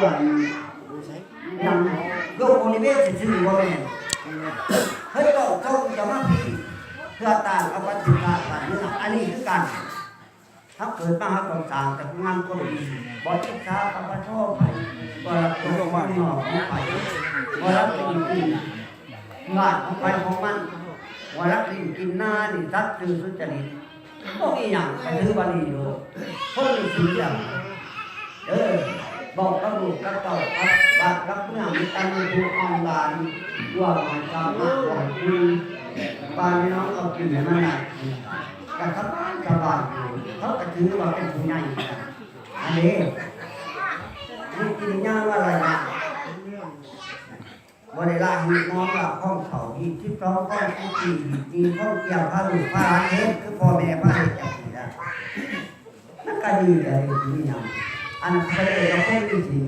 ຫຍັງ ໂລກບໍລິເວນຊື່ໆ ບໍ່ແມ່ນ ເຮີ້ຍ ເຈົ້າ ເຈົ້າຈະມາພີ້ ເພື່ອຕ້ານເອົາປະເທດຊາດບ້ານເມືອງ ອັນນີ້ຄືກັນ. ເຮົາເກີດມາ ເຮົາຕ້ອງສ້າງແຕ່ຄຸນງາມຄວາມດີ ບໍ່ອິດສາ ປະປະໂທ ໃຜ ບໍ່ລັກຕົວເມືອງນອກຂອງໃຜ ບໍ່ລັກກິນກິນບ້ານຂອງໃຜຂອງມັນ ບໍ່ລັກກິນກິນນາ ນີ້ສັດຊື່ສຸດຈະລິດ ບໍ່ມີຫຍັງ ກະຖືວ່າດີໂລດ ຄົນມີສິນທຳ ເອີ ເວົ້າກັບລູກກັບເຕົ້າ ກັບບ້ານກັບເມືອງ ມີແຕ່ໝູ່ຄູ່ອອນຫຼານ ຮ່ວມກັນສາມາດ ເວົ້າຄຸຍ ບ້ານພີ່ນ້ອງເອົາກິນໃຫ້ມັນໄດ້ ກະສະບາຍສະບາຍຢູ່ ເຂົາກະຖືວ່າເປັນຜູ້ໃຫຍ່ ອັນນີ້ ມີກິນຍາມາລະຍະ ບໍ່ໄດ້ລະຮີດນ້ອງລະຂອງເຂົາ ຮີດສິບສອງຂອງກຸດຈີ່ ຮີດຈີ່ຂອງກຽມ ພາລູກພາຫຼານເຮັດ ຄືພໍ່ແມ່ພາເຮັດຈັ່ງຊີ້ນະ ມັນກະດີແຫຼະ ເຮັດຢູ່ຫຍັງ ອັນນັ້ນເຂົາເອີ້ນວ່າຄົນມີສິນ.